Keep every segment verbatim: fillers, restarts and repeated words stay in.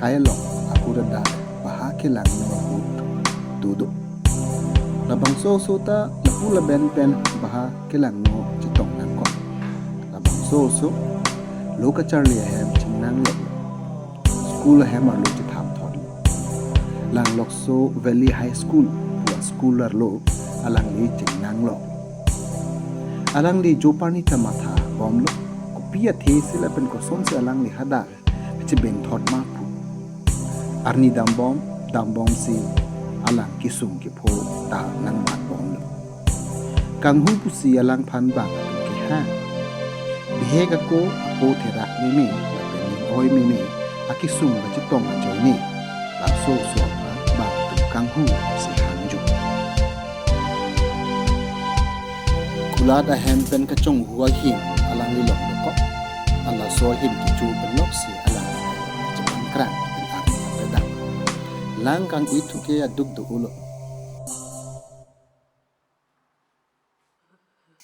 Ailong apu dada baha kelangno ahut do do. Labangso oso ta lapu laben pen baha kelangno chetong nangkok. Labangso oso lo kacharli ahem chingnanglo. School ahem arlo chethap thotlo. Langlokso Valley High School pu a-school arlo alangli chingnanglo. Alangli joparni ta matha bomlo. Kopi athe si lapen kosonsi alangli hadak chebeng thot ma pu. Arni dambom, dambomsi alang kesung kepho ta nangbat bomlo. Kanghu pusi alangphan bang atum kehang. Bihek ako apo therak meme lapen ning-oi meme akesung kachetong ajoine laso oso aphan bang atum kanghu pusi hangjo. Kulat ahem pen kachonghu ahim alangli longdokok. Halaso ahim kecho pen loksi alang chepangkrang pen arni apedang. Lang kang-ithu ke aduk do-olo.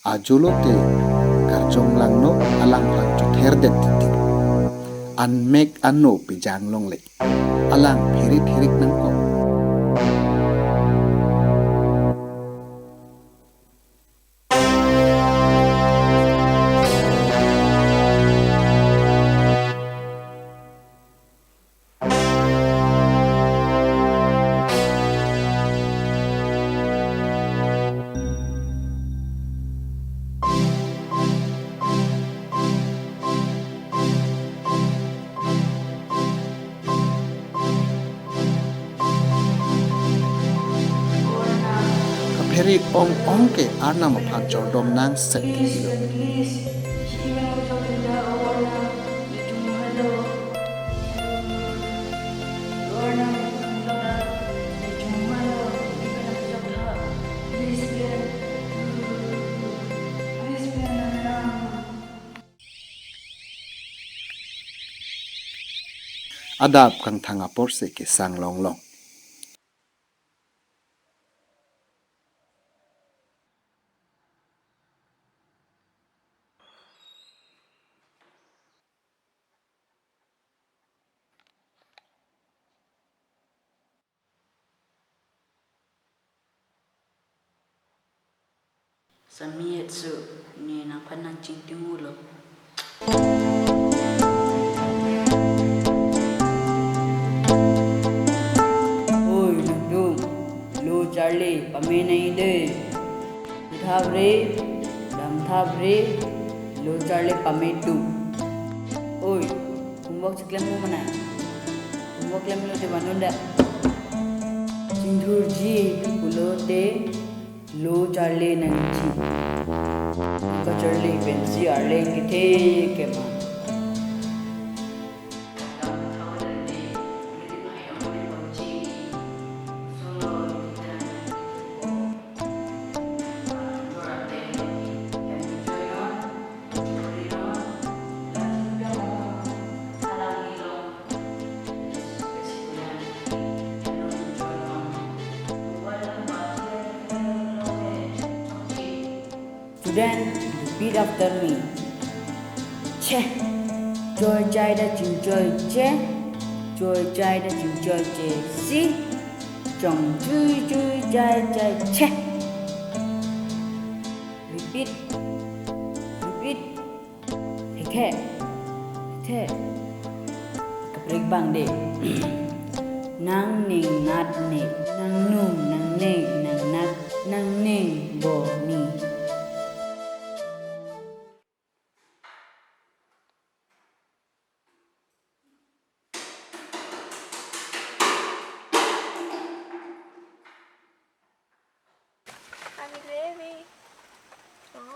Ajolo te karjong langno alangphan chother det titik. Anmek ano pejang longle. Alang pherit pherit nangkok. Kaphere ong ong ke Arnam aphan chordom nang sek kilo. Adap kangthang apor se kesang longlong. Sami etsu, ne nangphan nangchingthurlo. Oi, nangtum, lo charli pame nai de. Thap re, dam thap re, lo charli pame tu. Oi, homework chiklemlo manai. Homework klemlo te vannon da. Chingthurji pulote lo charli nangji. Kacharli pensi arleng kethe kema. Student, repeat after me. Cheh. Choi chai da ching choi cheh. Choi chai da ching choi cheh. Si. Chong chui chui chai chai cheh. Repeat. Repeat. Thekthe. Thekthe. Kaprek bang de. Nangning nat ne. Nangnung nangne nangnak. Nangning bo ni.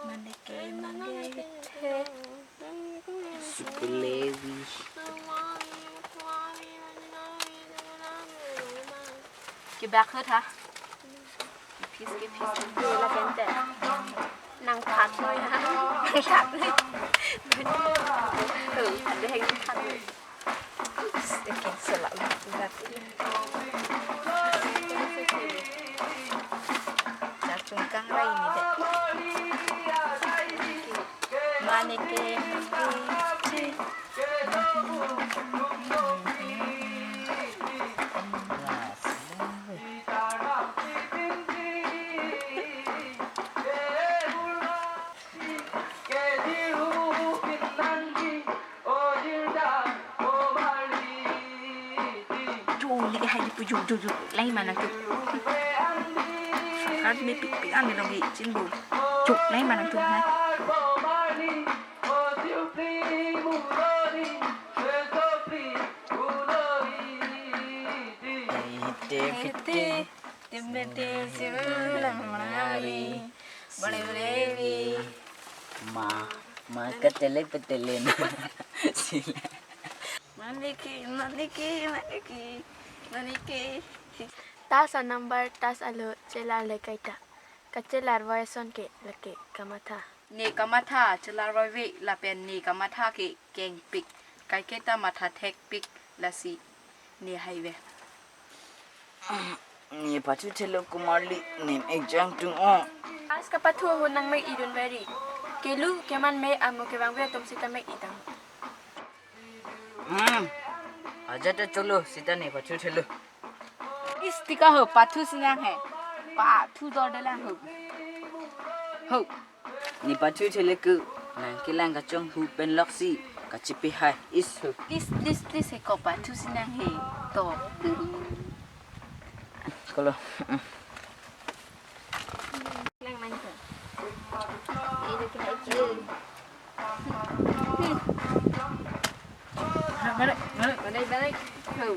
Maneke, maneke, the. Sukulevi. Kibak hut ha? Kipis, kipis. Yo, la kente. Nangthak noi ha. Nangthak noi. Oh, ada yang nangthak noi. Oops, okay, so la, la, la. Chachung kang rai ni de. Maneke, maneke. Juk, juk, juk, lai manang tu. Kar mepik pik an dong hi chin bu. Juk, lai manang tu ha. Hete, hete, hete, hete, hete, hete, bole, bole, bole. Ma, ma, katele, petele na. Sila. Maniki, maniki, maniki, maniki. Tas anumber, tas alo, chelar le kaita. Kachelar voi ason ke, lake kamatha. Ne kamatha, chelar voi ve, lapen ne kamatha ke kengpik. Kaiketa matha thekpik, lasi ne hai ve. Ne pathu thelo Kumarli, nem ekjang tung o. As kapathu ho nang mek idun veri. Kelu, keman me amo kevang ve atum sita mek idang. Hmm. Aja ta cholo, sita ne pathu thelo. Is tika ho, pathu sinang he. Pathu dor dalang ho. Ho. Ne pathu thelo ke, nang kelang kachonghu pen loksi, kachipi hai, is ho. Please, please, please, he ko pathu sinang he. To. Kolo. Lang man ko. Ini kena itu. Balik, balik. Balik, balik. Ho.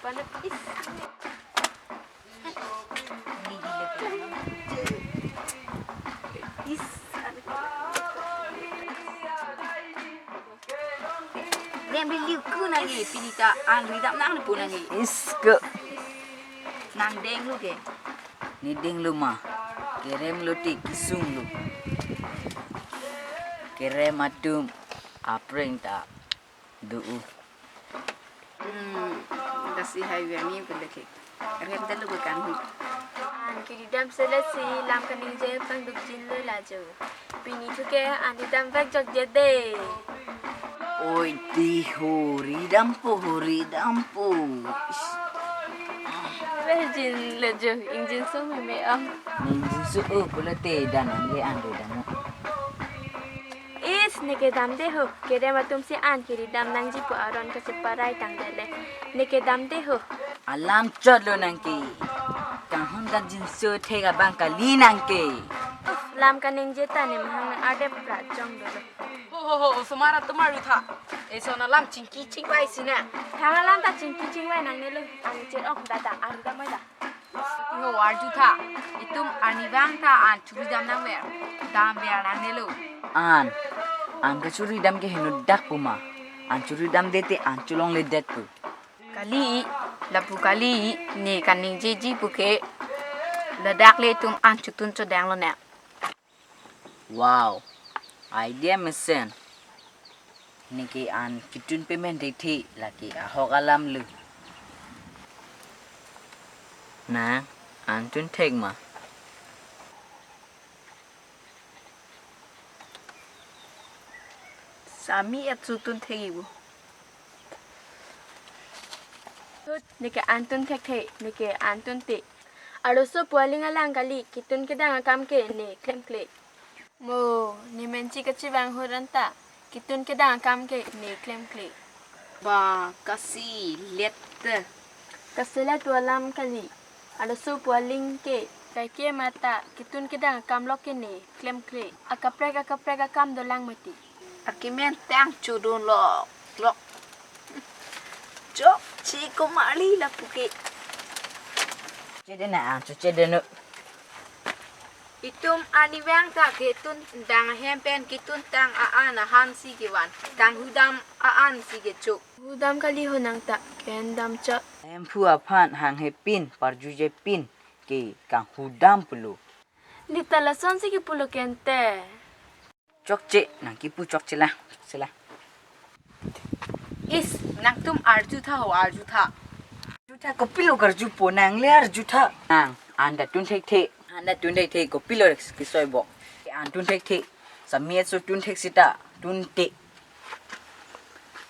Panik is. Is. Dem beli ku nang e, pini ta an ridam nang pu nang e. Is ke. Nang denglo ke. Ne denglo ma. Kerem lo te kisung lo. Kerem atum apreng ta do u. Hmm, lasi hai ve mi pun deke. Rem dalu bukan hu. An kiridam sela si lam kaningje pangduk jin lo lajo. Pini thu ke an ridam vek jok je de. Oi ti ho ridam po, ho ridam po. Ish. Vek jin lajo, ingjinso meme am. Ingjinso o pulo te dan an le an ridam o. Is, ne kedam de ho. Kerem atum si an kiridam nangji pu aron kacheparai tang dele. Ne kedam de ho. Alam chot lo nang ke. Kanghon kangjinso thek abang kali nang ke. Uf, lam kaningje ta ne mahang nang adep pra chong dolo. Ho, ho, ho, osomar atum arju tha. Eson alam chingki chingvai sina. Thang alam ta chingki chingvai nangnelo. An cher ok dada, arju damvai da. Ho, arju tha. Itum arnivang ta an churi dam nangver. Damver nangnelo. An, an kachuri dam ke heno dak pu ma. An churi dam de te an cholongle det pu. Kali, lapu kali, ne kaningjeji pu ke. Ladak le itum an chotun chodang lonang. Wow, idea mesen. Ne ke an kitun payment de the lake ahok alam lo. Na, an tun thek ma. Sami et su tun thek ibu. Ne ke an tun thekthe, ne ke an tun te. Arloso pu aling alang kali, kitun kedang akam ke ne klemkle. Mo, ne menchi kachevang hur anta, kitun kedang akam ke ne klemkle. Ba, kasi let. Kasi let pu alam kali. Arloso pu aling ke, kaike mata, kitun kedang akam lok ke ne klemkle. Akaprek akaprek akam dolang mati. Akimen tang chudun lok lok. Chokche Kumarli lapu ke. Chedena, ah, chedena. Itum arnivang ta kitun dang ahem pen kitun tang a-an ahan si kevan. Kanghudam a-an si kechok. Hudam kali ho nang ta, kendam chot. Hemphu aphan hanghe pin, parjuje pin, ke kanghudam pulo. Neta lason si kipulo kente. Chokche, nang kipu chokche la, chokche la. Is, nangtum arju tha ho, arju tha. Arju tha, kopilo karju po, nang le arju tha. Nang, an ta tun thekthe, an ta tun thekthe, kopilo kesoi bo. An tun thekthe, sami et su tun thek sita, tun te.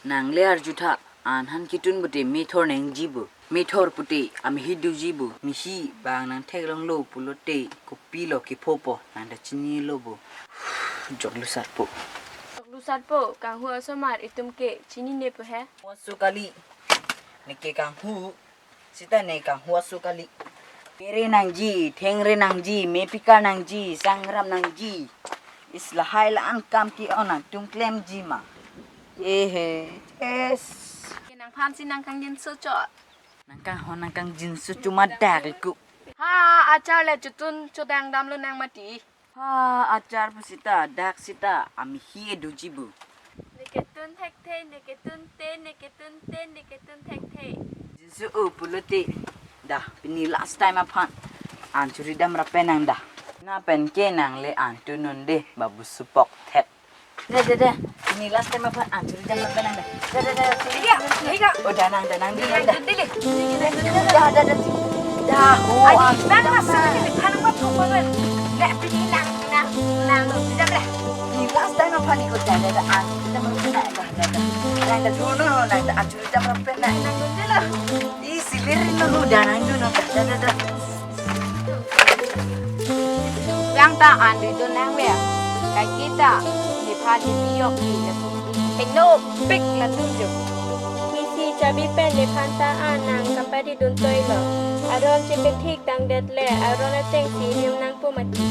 Nang le arju tha, an han kitun pute methor nangji bo. Methor pute amehi doji bo. Mihi bang nang theklonglo pulote kopilo kephopo nang ta chinilo bo. Joklu sarpo. Joklu sarpo, kanghu asomar itum ke chinine po he. Wasu kali. Ne ke kanghu. Sita ne kanghu aso kali. Mere nangji, thengre nangji, mepikar nangji, sangrap nangji. Is lahai la-an kam ke-ong nangtum klemji ma. Ehe, yes. Nangphan si nangkangjinso chot. Nangkanghon nangkangjinso chot ma dak liku. Ha, achar le chotun chodang damlo nang mati. Ha, achar pu sita, dak sita, amehi edoji bu. Neketun thekthe, neketun te, neketun te, neketun thekthe. Jinso o pulote. Da, pini last time aphan. An churi damrap pen nang da. Na pen ke nang le an tunun de, babu supok thet. Da, da, da. Pini last time aphan an churi damrap pen nang da. Da, da, da. Iya, iya. Oh, da nang, da nang, da nang, da. Dili. Da, da, da. Da, oh, Adi, an nang churi masuk damrap. Ini kan apa tuh, Bang? Nek, pini nang, nang, nang, tidak lah. Pini last time aphan ikut da, da, da. An churi damrap pen nang da, da, da. Nang da dulu, nang da an churi damrap pen nang. Nang dulu lah. Ih, silir no, da nang dulu, da, da, da. Bang ta an ri dun nang ve. Kai kita, nephan di piyok di. Hengno pik latum jo. Isi chabi pen nephan ta an nang kampadi dun toilo. Aron chepethik tangdet le, aron ateng si him nangpo mati.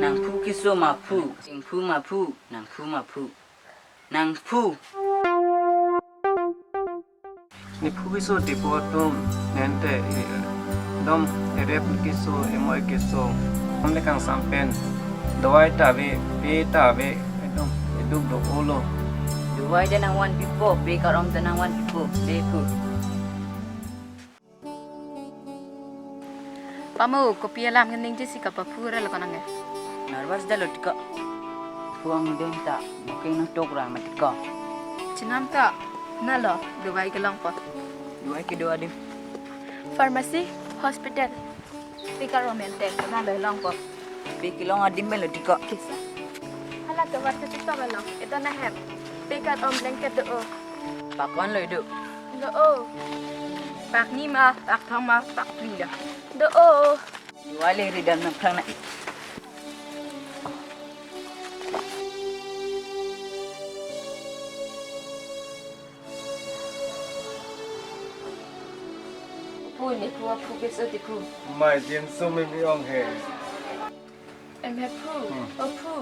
Nangphu keso ma phu, nangphu ma phu, nangphu ma phu, nangphu. Nephu keso tipo atum nente, eh, dom erep keso, emoi keso, dom le kangsam pen. Dawai ta ave, pe ta ave, ekdom eduk do-olo. Dawai ta nangvanpipo, pe karom ta nangvanpipo, pe phu. Pamo, kopi alam ningje si kapaphu ra lo ko nang ke? Nervous dalo tiko. Phuang deng ta, booking nangtok ra ma tiko. Chenam ta, nalo, dawai kelongpo. Dawai kedo adim? Pharmacy, hospital. Pe karom ente, nalo longpo. Pe kelong adim pen lo tiko. Kisa. Hala tovar ke tiko lo. Ito na hem. Pe karom blanket do-o. Pakon lo idu? Do-o. Pak ni ma, pak thong ma, pak phli lo. Do-o. Dawai le ridam nangphrang na. Phu, nephu aphu keso ti phu. Mai jinso mimi ong he. Em he phu, hmm. O phu,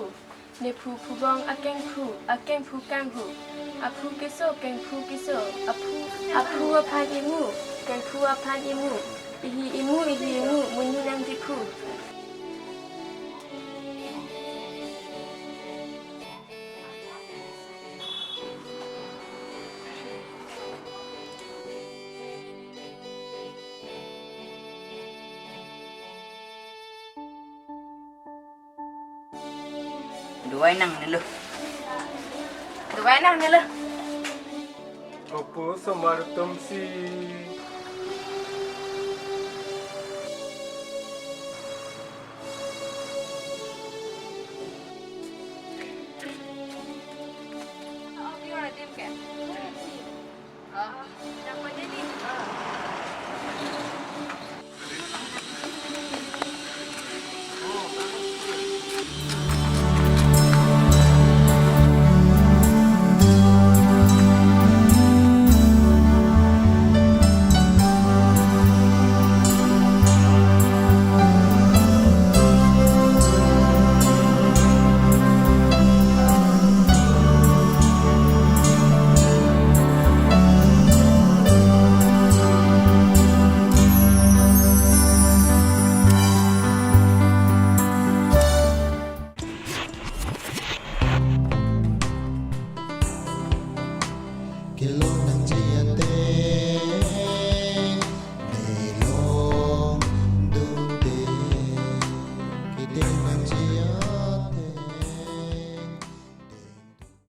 nephu phubong akengphu, akengphu kanghu. Aphu keso, kengphu keso. Aphu, aphu aphan imu, kengphu aphan imu. Ihi imu, ihi imu, monit nangji phu. Dawai nangnelo. Dawai nangnelo. Opo osomar atum si.